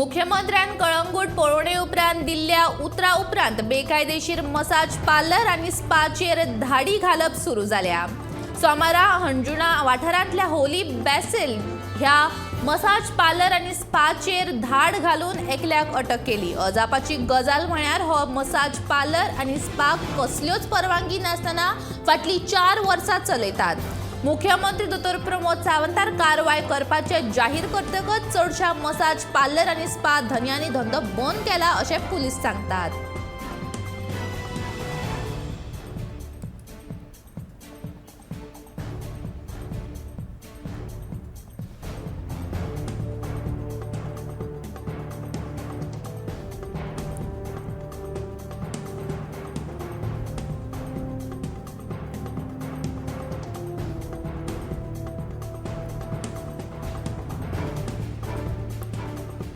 मुख्यमंत्र्यान कळंगूट पळोवणे उपरांत दिल्ल्या उतरा उपरांत बेकायदेशीर मसाज पार्लर आनी स्पाचेर धाडी घालप सुरू जाल्या. सोमारा हणजुणा वाठारांतल्या होली बेसिल ह्या मसाज पार्लर आनी स्पाचेर धाड घालून एकल्याक अटक केली. अजापाची गजाल म्हळ्यार हो मसाज पार्लर आनी स्पाक कसल्योच परवानगी नासतना फाटलीं 4 वर्सां चलयतात. मुख्यमंत्री दोतोर प्रमोद सावंतार कारवाय करपाचे जाहीर करतकच चडशा मसाज पार्लर आनी स्पा धनयांनी धंदो बंद केला अशें पुलीस सांगतात.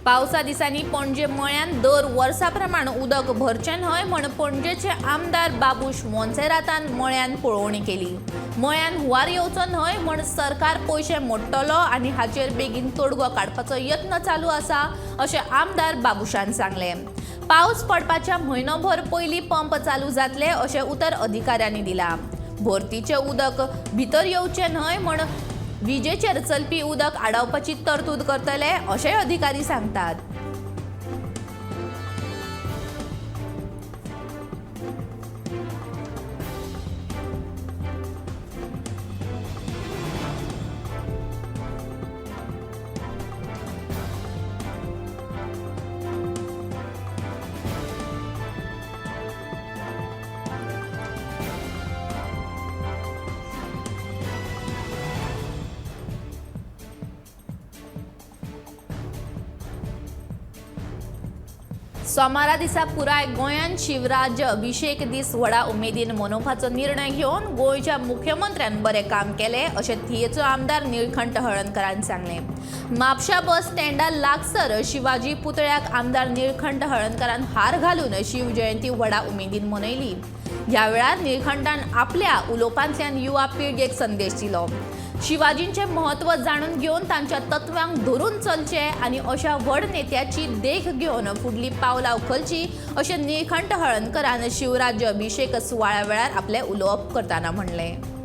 पावसा दिसांनी पणजे मळ्यान दर वर्सा प्रमाण उदक भरचें न्हय म्हण पणजेचे आमदार बाबूश मोन्सेरातान मळ्यान पळोवणी केली. मळ्यान हुंवार येवचो न्हय म्हण सरकार पयशे मोडटलो आनी हाचेर बेगीन तोडगो काडपाचो यत्न चालू आसा अशें आमदार बाबूशान सांगलें. पावस पडपाच्या म्हयनोभर पयलीं पंप चालू जातले अशें उतर अधिकाऱ्यांनी दिलां. भरतीचें उदक भितर येवचें न्हय म्हण विजेचेर चलपी उदक आडावपाची तरतूद करतले अशें अधिकारी सांगतात. सोमारा दिसा पुराय गोंयांत शिवराज्य अभिषेक दीस व्हडा उमेदीन मनोवपाचो निर्णय घेवन गोंयच्या मुख्यमंत्र्यान बरें काम केलें अशें थियेचो आमदार निळखंठ हळर्णकरान सांगलें. म्हापशा बस स्टँडा लागसर शिवाजी पुतळ्याक आमदार निळखंठ हळर्णकरान हार घालून शिवजयंती व्हडा उमेदीन मनयली. ह्या वेळार निळखंठान आपल्या उलोवपांतल्यान युवा पिळगेक संदेश दिलो. शिवाजींचे महत्व जाणून घेवन तांच्या तत्वांक धरून चलचे आनी अशा व्हड नेत्याची देख घेवन फुडली पावलां उखलची अशें निळखंठ हळर्णकरान शिवराज्य अभिषेक सुवाळ्या वेळार आपलें उलोवप करतना म्हणलें.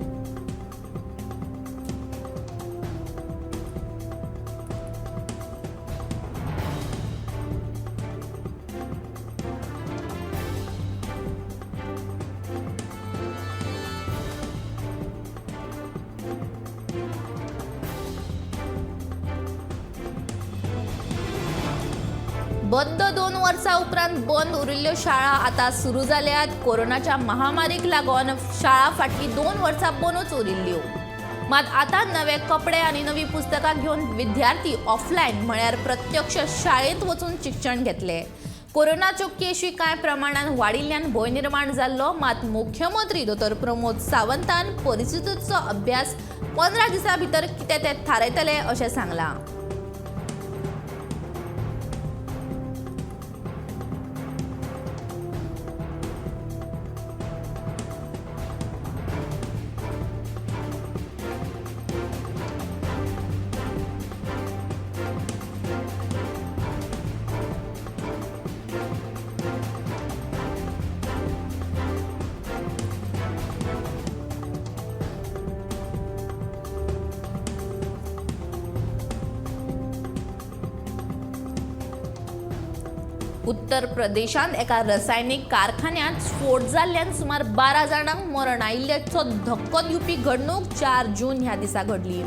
बंद 2 वर्सां उपरांत बंद उरिल्ल्यो शाळा आतां सुरू जाल्यात. कोरोनाच्या महामारीक लागून शाळा फाटलीं 2 वर्सां बंदूच उरिल्ल्यो. मात आतां नवे कपडे आनी नवीं पुस्तकां घेवन विद्यार्थी ऑफलायन म्हळ्यार प्रत्यक्ष शाळेंत वचून शिक्षण घेतले. कोरोनाच्यो केशी कांय प्रमाणान वाडिल्ल्यान भंय निर्माण जाल्लो. मात मुख्यमंत्री दोतोर प्रमोद सावंतान परिस्थितीचो अभ्यास 15 दिसां भितर कितें तें थारायतले अशें सांगलां. उत्तर प्रदेशांत एका रसायनीक कारखान्यांत स्फोट जाल्ल्यान सुमार 12 जाणांक मरण आयिल्ल्याचो धक्को दिवपी घडणूक 4 जून ह्या दिसा घडली.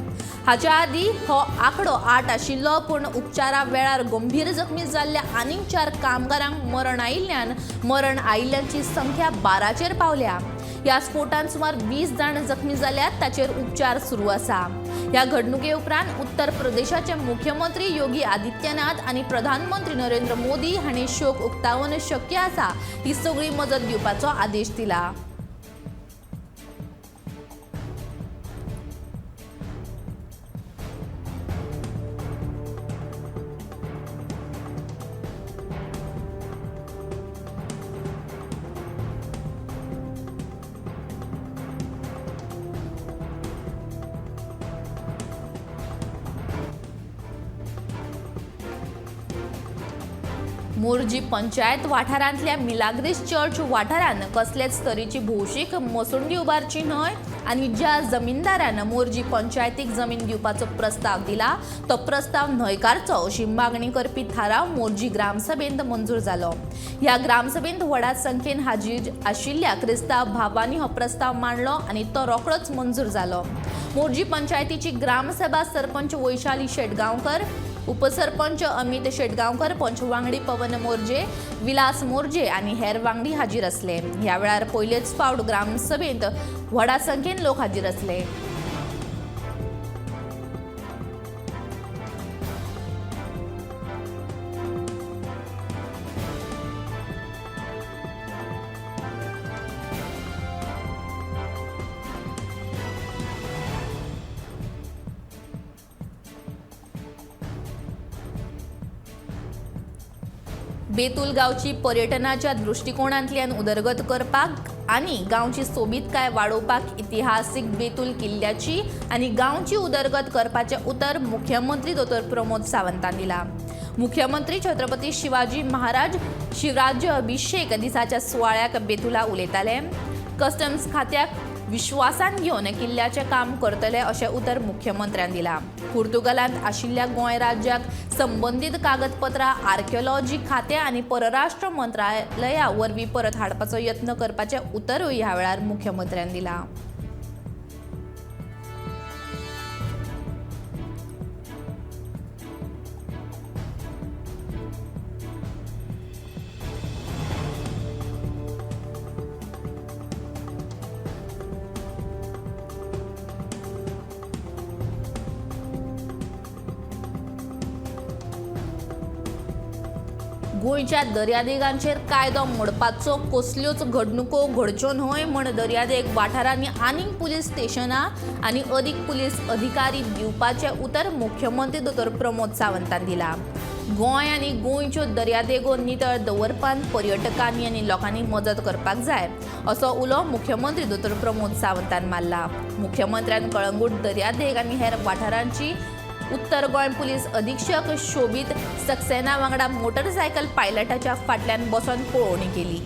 हाच्या आदीं हो आंकडो 8 आशिल्लो, पूण उपचारा वेळार गंभीर जखमी जाल्ल्या आनीक 4 कामगारांक मरण आयिल्ल्यान मरण आयिल्ल्यांची संख्या 12चेर पावल्या. ह्या स्फोटान सुमार 20 जाण जखमी जाल्यात, ताचेर उपचार सुरू आसा. ह्या घडणुके उपरांत उत्तर प्रदेशाचे मुख्यमंत्री योगी आदित्यनाथ आनी प्रधानमंत्री नरेंद्र मोदी हांणी शोक उक्तावन शक्य आसा ती सगळी मजत दिवपाचो आदेश दिला. मोरजी पंचायत वाठारांतल्या मिलाग्रीस चर्च वाठारांत कसलेच तरेची भौशीक मसुंडी उबारची न्हय आनी ज्या जमीनदारान मोरजी पंचायतीक जमीन दिवपाचो प्रस्ताव दिला तो प्रस्ताव न्हयकारचो अशी मागणी करपी थाराव मोरजी ग्रामसभेंत मंजूर जालो. ह्या ग्रामसभेंत व्हडा संख्येन हाजीर आशिल्ल्या क्रिस्तांव भावांनी हो प्रस्ताव मांडलो आनी तो रोखडोच मंजूर जालो. मोरजी पंचायतीची ग्रामसभा सरपंच वैशाली शेटगांवकर, उपसरपंच अमित शेटगांवकर, पंच वांगडी पवन मोरजे, विलास मोरजे आनी हेर वांगडी हाजीर आसले. ह्या वेळार पयलेच फावट ग्रामसभेंत व्हडा संख्येन लोक हाजीर आसले. बेतूल गांवची पर्यटनाच्या दृश्टिकोणांतल्यान उदरगत करपाक आनी गांवची सोबीतकाय वाडोवपाक इतिहासीक बेतूल किल्ल्याची आनी गांवची उदरगत करपाचें उतर मुख्यमंत्री दोतोर प्रमोद सावंतान दिला. मुख्यमंत्री छत्रपती शिवाजी महाराज शिवराज्य अभिषेक दिसाच्या सुवाळ्याक बेतुला उलयताले. कस्टम्स खात्याक विश्वासान घेवन किल्ल्याचें काम करतले अशें उतर मुख्यमंत्र्यान दिलां. पुर्तुगालांत आशिल्ल्या गोंय राज्याक संबंदीत कागदपत्रां आर्किओलॉजी खातें आनी परराष्ट्र मंत्रालया वरवीं परत हाडपाचो यत्न करपाचें उतरूय ह्या वेळार मुख्यमंत्र्यान दिलां. गोंयच्या दर्यादेगांचेर कायदो मोडपाचो कसल्योच घडणुको घडच्यो न्हय म्हण दर्यादेग वाठारांनी आनीक पुलीस स्टेशनां आनी अदीक पुलीस अधिकारी दिवपाचें उतर मुख्यमंत्री दोतोर प्रमोद सावंतान दिलां. गोंय आनी गोंयच्यो दर्यादेगो नितळ दवरपांत पर्यटकांनी आनी लोकांनी मजत करपाक जाय असो उलो मुख्यमंत्री दोतोर प्रमोद सावंतान मारला. मुख्यमंत्र्यान कळंगूट दर्यादेग आनी हेर वाठारांची उत्तर गोंय पुलीस अधीक्षक शोबीत सक्सेना वांगडा मोटरसायकल पायलटाच्या फाटल्यान बसून पळोवणी केली.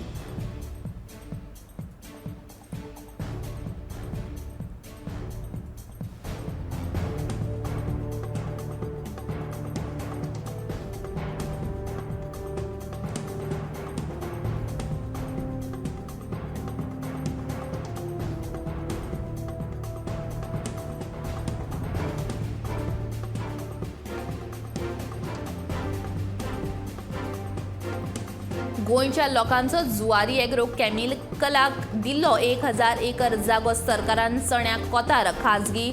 गोंयच्या लोकांचो जुवारी एग्रो केमिकलाक दिल्लो 1000 एकर जागो सरकारान चण्याक कोतार खाजगी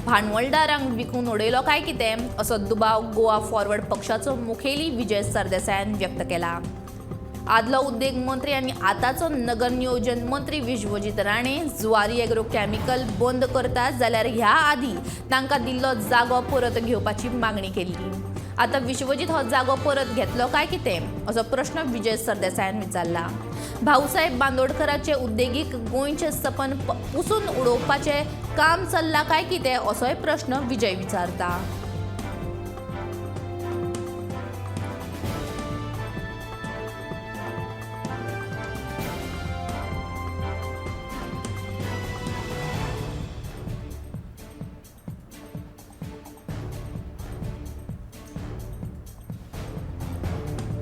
भांडवलदारांक विकून उडयलो काय कितें असो दुबाव गोवा फॉरवर्ड पक्षाचो मुखेली विजय सरदेसायान व्यक्त केला. आदलो उद्देग मंत्री आनी आतांचो नगर नियोजन मंत्री विश्वजीत राणे जुवारी एग्रो केमिकल बंद करता जाल्यार ह्या आदी तांकां दिल्लो जागो परत घेवपाची मागणी केल्ली. आतां विश्वजीत हो जागो परत घेतलो काय कितें असो प्रश्न विजय सरदेसायान विचारला. भाऊसाहेब बांदोडकराचे उद्देगीक गोंयचें सपन पुसून उडोवपाचें काम चल्लां काय कितें असोय प्रश्न विजय विचारता.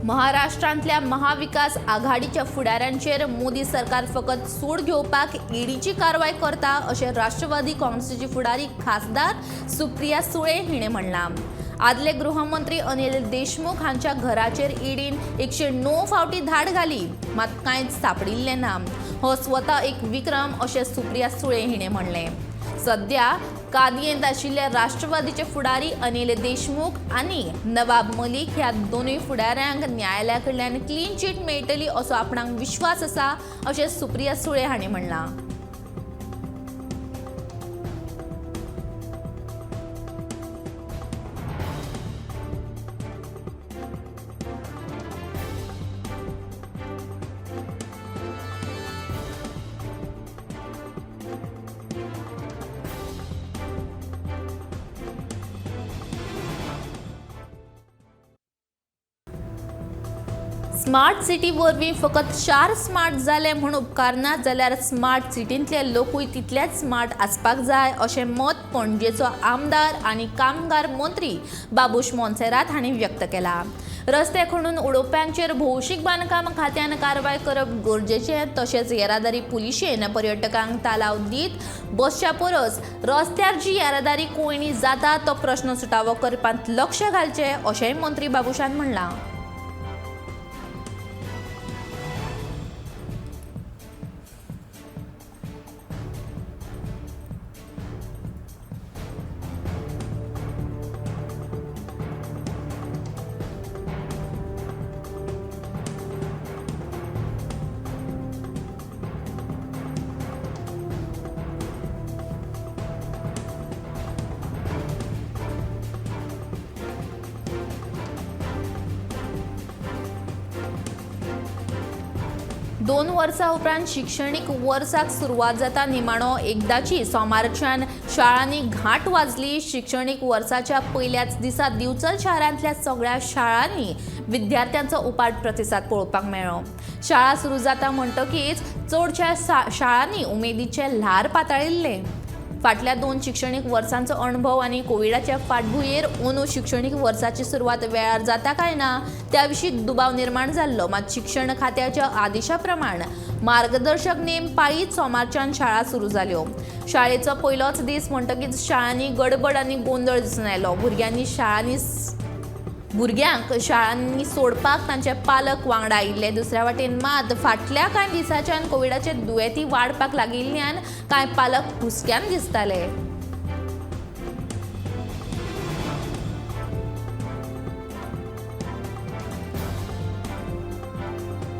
महाराष्ट्रांतल्या महाविकास आघाडीच्या फुडाऱ्यांचेर मोदी सरकार फकत सूड घेवपाक ईडीची कारवाय करता अशें राष्ट्रवादी काँग्रेसीची फुडारी खासदार सुप्रिया सुळे हिणें म्हणलां. आदले गृहमंत्री अनिल देशमुख हांच्या घराचेर ईडीन 109 फावटी धाड घाली, मात कांयच सापडिल्लें ना. हो स्वता एक विक्रम अशें सुप्रिया सुळे हिणें म्हणलें. सद्या कादयेंत आशिल्ले राष्ट्रवादीचे फुडारी अनिल देशमुख आनी नवाब मलिक ह्या दोनूय फुडाऱ्यांक न्यायालया कडल्यान क्लीन चीट मेळटली असो आपणाक विश्वास आसा अशें सुप्रिया सुळे हांणी म्हणलां. स्मार्ट सिटी वरवीं फकत शार स्मार्ट जालें म्हूण उपकारना जाल्यार स्मार्ट सिटींतले लोकूय तितलेच स्मार्ट आसपाक जाय अशें मत पणजेचो आमदार आनी कामगार मंत्री बाबूश मोन्सेरात हांणी व्यक्त केलां. रस्ते खणून उडोवप्यांचेर भौशीक बांदकाम खात्यान कारवाय करप गरजेचें, तशेंच येरादारी पुलिशेन पर्यटकांक तालाव दीत बसच्या परस रस्त्यार जी येरादारी कोंयडी जाता तो प्रश्न सुटावो करपांत लक्ष घालचें अशेंय मंत्री बाबूशान म्हणलां. दोन वर्सां उपरांत शिक्षणीक वर्साक सुरवात जाता. निमाणो एकदाची सोमारच्यान शाळांनी घांट वाजली. शिक्षणीक वर्साच्या पयल्याच दिसा दिवचल शारांतल्या सगळ्या शाळांनी विद्यार्थ्यांचो उपाट प्रतिसाद पळोवपाक मेळ्ळो. शाळा सुरू जाता म्हणटकीच चडश्या शाळांनी उमेदीचे ल्हार पातळिल्ले. फाटल्या 2 शिक्षणीक वर्सांचो अणभव आनी कोविडाच्या फाटभुंयेर अंदू शिक्षणीक वर्साची सुरवात वेळार जाता काय ना त्या विशीं दुबाव निर्माण जाल्लो. मात शिक्षण खात्याच्या आदेशा प्रमाण मार्गदर्शक नेम पाळीत सोमारच्यान शाळा सुरू जाल्यो. शाळेचो पयलोच दीस म्हणटकीच शाळांनी गडबड आनी गोंदळ दिसून आयलो. भुरग्यांक शाळांनी सोडपाक तांचे पालक वांगडा आयिल्ले. दुसऱ्या वाटेन मात फाटल्या कांय दिसांच्यान कोविडाचे दुयेंती वाडपाक लागिल्ल्यान कांय पालक हुस्क्यान दिसताले.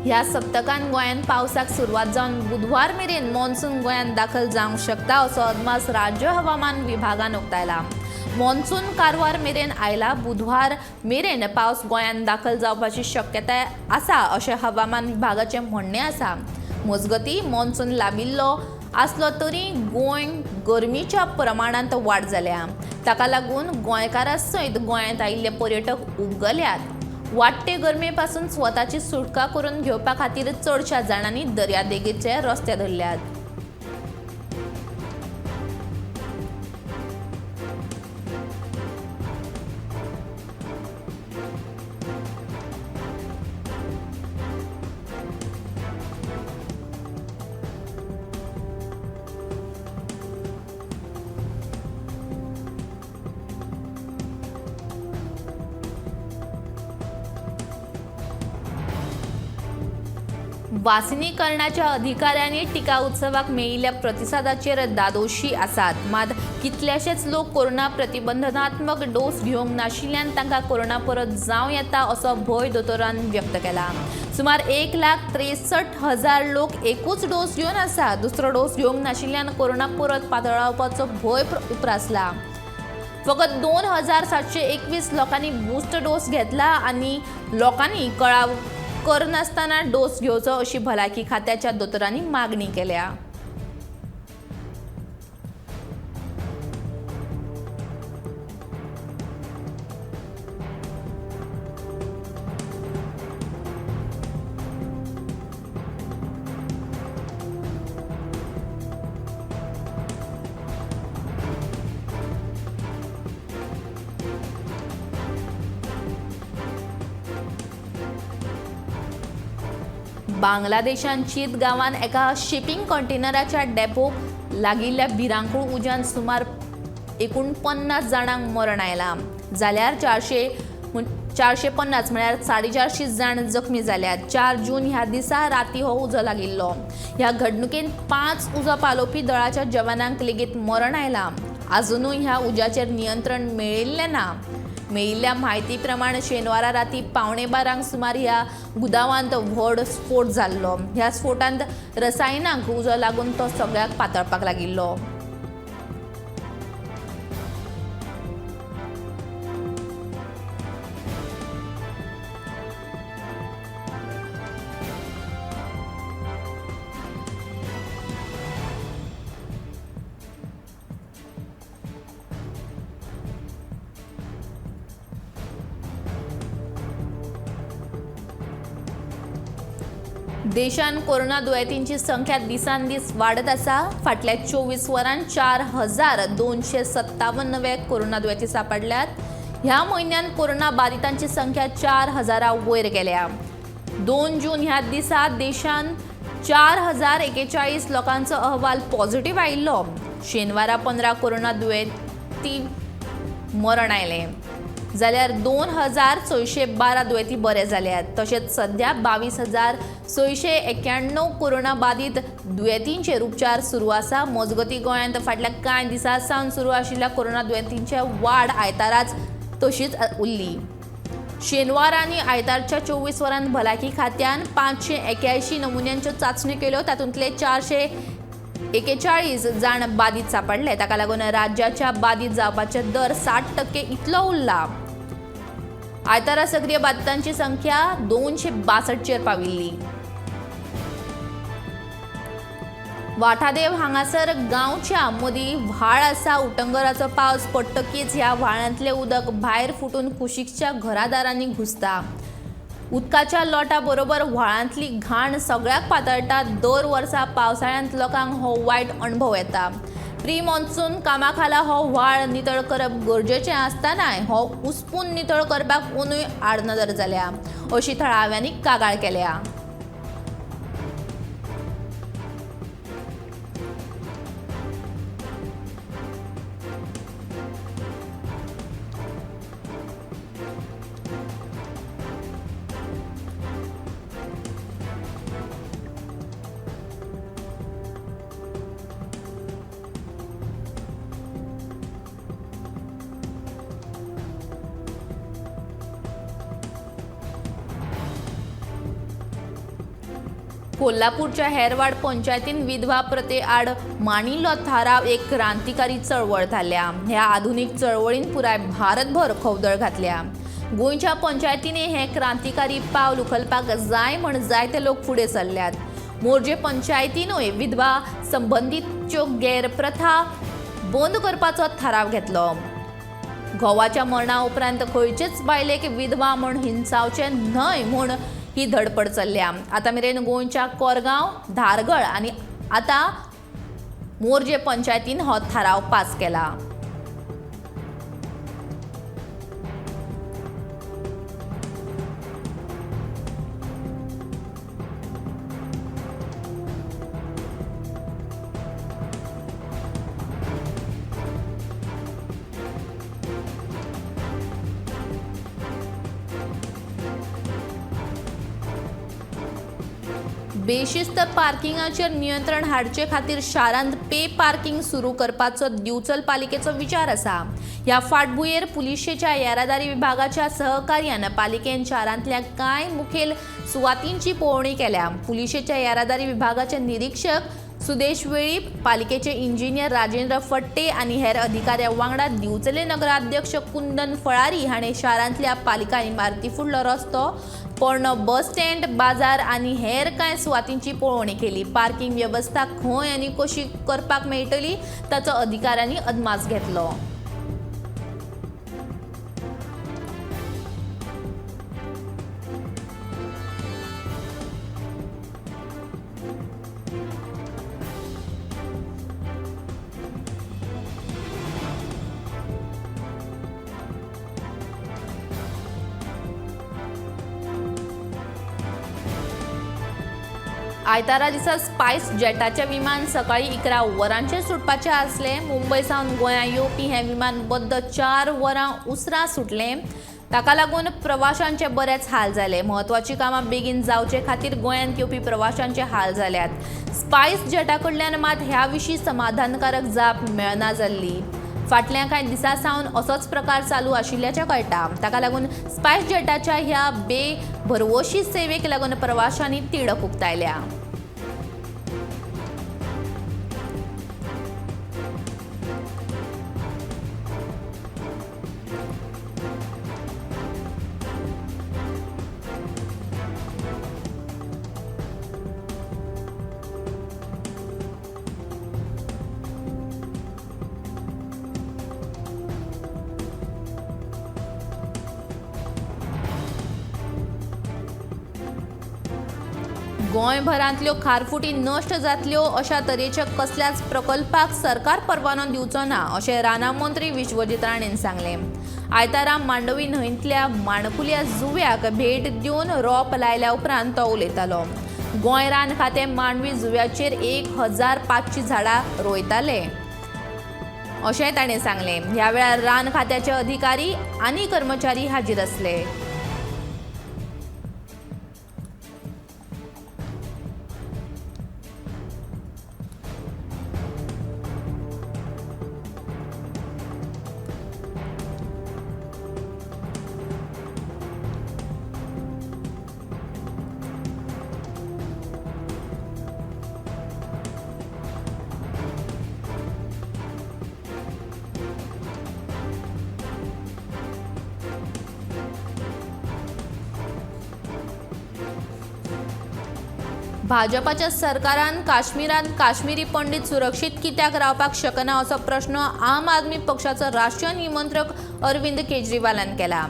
ह्या सप्तकान गोंयांत पावसाक सुरवात जावन बुधवार मेरेन मॉन्सून गोंयांत दाखल जावंक शकता असो अदमास राज्य हवामान विभागान उक्तायला. मॉन्सून कारवार मेरेन आयला. बुधवार मेरेन पावस गोंयांत दाखल जावपाची शक्यताय आसा अशें हवामान विभागाचें म्हणणें आसा. मजगतीं मॉन्सून लाबिल्लो आसलो तरी गोंय गरमीच्या प्रमाणांत वाड जाल्या. ताका लागून गोंयकारां सयत गोंयांत आयिल्ले पर्यटक उबगल्यात. वाडटे गरमे पासून स्वताची सुटका करून घेवपा खातीर चडश्या जाणांनी दर्यादेगेचे रस्ते धरल्यात. वासिनीकरणाच्या अधिकाऱ्यांनी टिका उत्सवाक मेळिल्ल्या प्रतिसादाचेर दादोशी आसात. मात कितलेशेच लोक कोरोना प्रतिबंधनात्मक डोस घेवंक नाशिल्ल्यान तांकां कोरोना परत जावं येता असो भंय दोतोरान व्यक्त केला. सुमार 1,63,000 लोक एकूच डोस घेवन आसा. दुसरो डोस घेवंक नाशिल्ल्यान कोरोना परत पातळावपाचो भंय उप्रासला. फकत 2,721 लोकांनी बुस्टर डोस घेतला आनी लोकांनी कळाव करनासतना डोस घेवचो अशी भलायकी खात्याच्या दोतोरांनी मागणी केल्या. बांगलादेशान चीत गांवान एका शिपिंग कंटेनराच्या डेपोक लागिल्ल्या भिरांकूळ उज्यान सुमार 49 जाणांक मरण आयलां, जाल्यार 450 म्हळ्यार 450 जाण जखमी जाल्यात. 4 जून ह्या दिसा राती हो उजो लागिल्लो. ह्या घडणुकेन 5 उजो पालोवपी दळाच्या जवानांक लेगीत मरण आयलां. आजुनूय ह्या उज्याचेर नियंत्रण मेळिल्लें ना. मेळिल्ल्या म्हायती प्रमाण शेनवारा राती 11:45 सुमार ह्या गुदावांत व्हड स्फोट जाल्लो. ह्या स्फोटांत रसायनांक उजो लागून तो सगळ्याक पातळपाक लागिल्लो. देशांत कोरोना दुयेंतींची संख्या दिसान दीस वाडत आसा. फाटल्या 24 वरांत 4257 नवे कोरोना दुयेंती सांपडल्यात. ह्या म्हयन्यांत कोरोना बादितांची संख्या 4000 वयर गेल्या. 2 जून ह्या दिसा देशांत 4041 लोकांचो अहवाल पॉझिटिव्ह आयिल्लो. शेनवारा 15 कोरोना दुयेंती मरण आयलें जाल्यार 2612 दुयेंती बरे जाल्यात. तशेंच सध्या 22,691 कोरोना बादीत दुयेंतींचेर उपचार सुरू आसा. मजगतीं गोंयांत फाटल्या कांय दिसां सावन सुरू आशिल्ल्या कोरोना दुयेंतींची वाड आयताराच तशीच उरली. शेनवार आनी आयतारच्या 24 वरांत भलायकी खात्यान 581 नमुन्यांच्यो चांचण्यो केल्यो. तातूंतले 441 जाण बादीत सांपडले. ताका लागून राज्याच्या बादीत जावपाचे दर 60% इतलो उरला. आयतारा सक्रीय बादितांची संख्या 262चेर पाविल्ली. वाठादेव हांगासर गांवच्या मदीं व्हाळ आसा. उटंगराचो पावस पडटकीच ह्या व्हाळांतलें उदक भायर फुटून कुशीकच्या घरादारांनी घुसता. उदकाच्या लोटा बरोबर व्हाळांतली घाण सगळ्याक पातळटा. दर वर्सा पावसाळ्यांत लोकांक हो वायट अणभव येता. प्री मॉन्सून कामाखाला हो व्हाळ नितळ करप गरजेचें आसतनाय हो उसपून नितळ करपाक अंदूय आडनदर जाल्या अशी थळाव्यांनी कागाळ केल्या. कोल्हापूरच्या हेरवाड पंचायतीन विधवा प्रथे आड मांडिल्लो थाराव एक क्रांतिकारी चळवळ थारल्या. ह्या आधुनीक चळवळीन पुराय भारतभर खवदळ घातल्या. गोंयच्या पंचायतींनी हें क्रांतिकारी पावल उखलपाक जाय म्हण जायते लोक फुडें सरल्यात. मोरजे पंचायतीनूय विधवा संबंदीतच्यो गैरप्रथा बंद करपाचो थाराव घेतलो. घोवाच्या मरणा उपरांत खंयचेच बायलेक विधवा म्हण हिंसावचें न्हय म्हूण ही धडपड चल्ल्या. आतां मेरेन गोंयच्या कोरगांव, धारगळ आनी आतां मोरजे पंचायतीन हो थाराव पास केला. बेशिस्त पार्किंगाचेर नियंत्रण हाडचे खातीर शारांत पे पार्किंग सुरू करपाचो दिवचल पालिकेचो विचार आसा. ह्या फाटभुंयेर पुलिशेच्या येरादारी विभागाच्या सहकार्यान पालिकेन शारांतल्या कांय मुखेल सुवातींची पळोवणी केल्या. पुलिशेच्या येरादारी विभागाचे निरीक्षक सुदेश वेळीप, पालिकेचे इंजिनियर राजेंद्र फट्टे आनी हेर अधिकाऱ्यां वांगडा दिवचले नगराध्यक्ष कुंदन फळारी हाणें शारांतल्या पालिका इमारती फुडलो रस्तो, पोरणो बस स्टँड, बाजार आनी हेर कांय सुवातींची पळोवणी केली. पार्किंग वेवस्था खंय आनी कशी करपाक मेळटली ताचो अधिकाऱ्यांनी अदमास घेतलो. आयतारा दिसा स्पायस जेटाचें विमान सकाळीं 11 वरांचेर सुटपाचें आसलें. मुंबय सावन गोंया येवपी हें विमान बद्द 4 वरां उसरां सुटलें. ताका लागून प्रवाशांचे बरेच हाल जाले. म्हत्वाचीं कामां बेगीन जावचे खातीर गोंयांत येवपी प्रवाशांचे हाल जाल्यात. स्पायस जेटा कडल्यान मात ह्या विशीं समाधानकारक जाप मेळना जाल्ली. फाटल्या कांय दिसां सावन असोच प्रकार चालू आशिल्ल्याचें कळटा. ताका लागून स्पायस जेटाच्या ह्या बेभरवशी सेवेक लागून प्रवाशांनी तिडक उक्तायल्या. गोंयभरांतल्यो खारफुटी नश्ट जातल्यो अशा तरेच्या कसल्याच प्रकल्पाक सरकार परवानो दिवचो ना अशें रानां मंत्री विश्वजीत राणेन सांगलें. आयतारा मांडवी न्हंयतल्या माणकुल्या जुव्याक भेट दिवन रोप लायल्या उपरांत तो उलयतालो. गोंय रान खातें मांडवी जुव्याचेर 1500 झाडां रोयताले अशेंय ताणें सांगलें. ह्या वेळार रान खात्याचे अधिकारी आनी कर्मचारी हाजीर आसले. भाजपाच्या सरकारान काश्मीरांत काश्मीरी पंडित सुरक्षीत कित्याक रावपाक शकना असो प्रश्न आम आदमी पक्षाचो राष्ट्रीय निमंत्रक अरविंद केजरीवालान केला.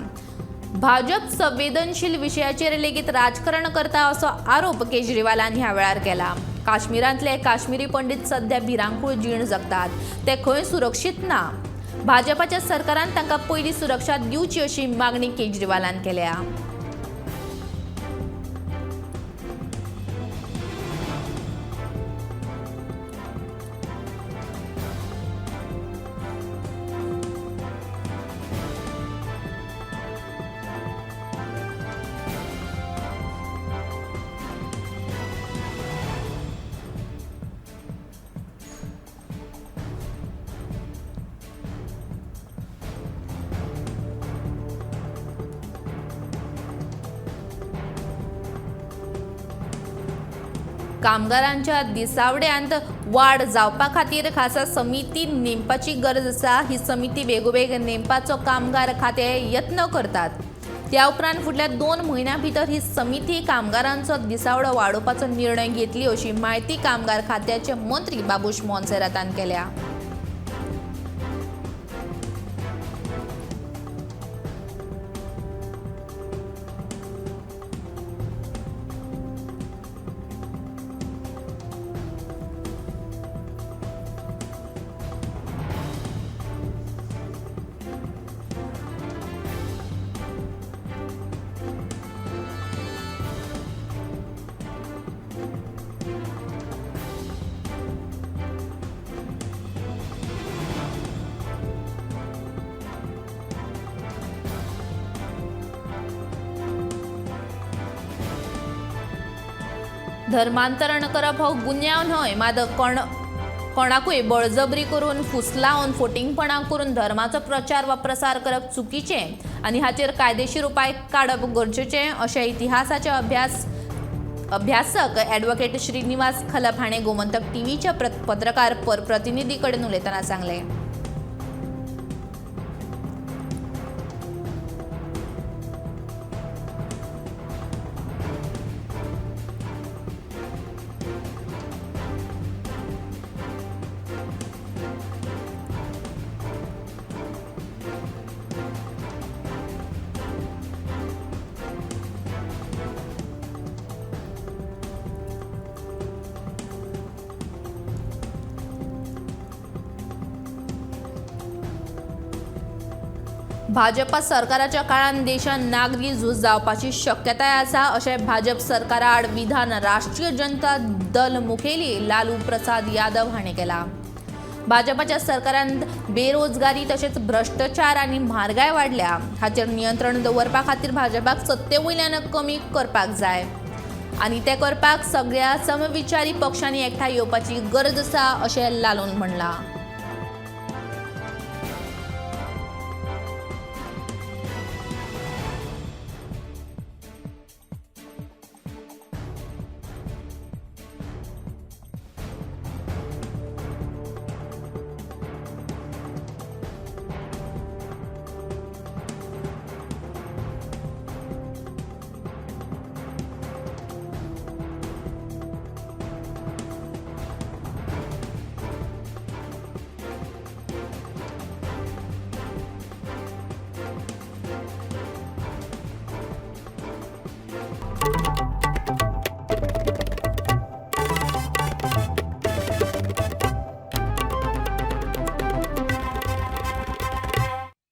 भाजप संवेदनशील विशयाचेर लेगीत राजकारण करता असो आरोप केजरीवालान ह्या वेळार केला. काश्मीरांतले काश्मीरी पंडित सध्या भिरांकूळ जीण जगतात, ते खंय सुरक्षीत ना. भाजपाच्या सरकारान तांकां पयली सुरक्षा दिवची अशी मागणी केजरीवालान केल्या. कामगारांच्या दिसावड्यांत वाड जावपा खातीर खासा समिती नेमपाची गरज आसा. ही समिती बेगोबेग नेमपाचो कामगार खातें यत्न करतात. त्या उपरांत फुडल्या 2 म्हयन्यां भितर ही समिती कामगारांचो दिसावडो वाडोवपाचो निर्णय घेतली अशी म्हायती कामगार खात्याचे मंत्री बाबूश मोन्सेरातान केल्या. धर्मांतरण करप हो गुन्यांव न्हय, मात कोणाकूय बळजबरी करून फुसलावन फोटिंगपणां करून धर्माचो प्रचार वा प्रसार करप चुकीचें आनी हाचेर कायदेशीर उपाय काडप गरजेचें अशें इतिहासाचे अभ्यासक ॲडव्होकेट श्रीनिवास खलप हाणें गोमंतक टीव्हीच्या पत्रकार प्रतिनिधी कडेन उलयतना सांगलें. भाजपा सरकाराच्या काळान देशांत नागरी झूज जावपाची शक्यताय आसा अशें भाजप सरकारा आड विधान राष्ट्रीय जनता दल मुखेली लालू प्रसाद यादव हाणें केलां. भाजपाच्या सरकारान बेरोजगारी तशेंच भ्रश्टाचार आनी म्हारगाय वाडल्या, हाचेर नियंत्रण दवरपा खातीर भाजपाक सत्ते वयल्यान कमी करपाक जाय आनी तें करपाक सगळ्या समविचारी पक्षांनी एकठांय येवपाची गरज आसा अशें लालून म्हणलां.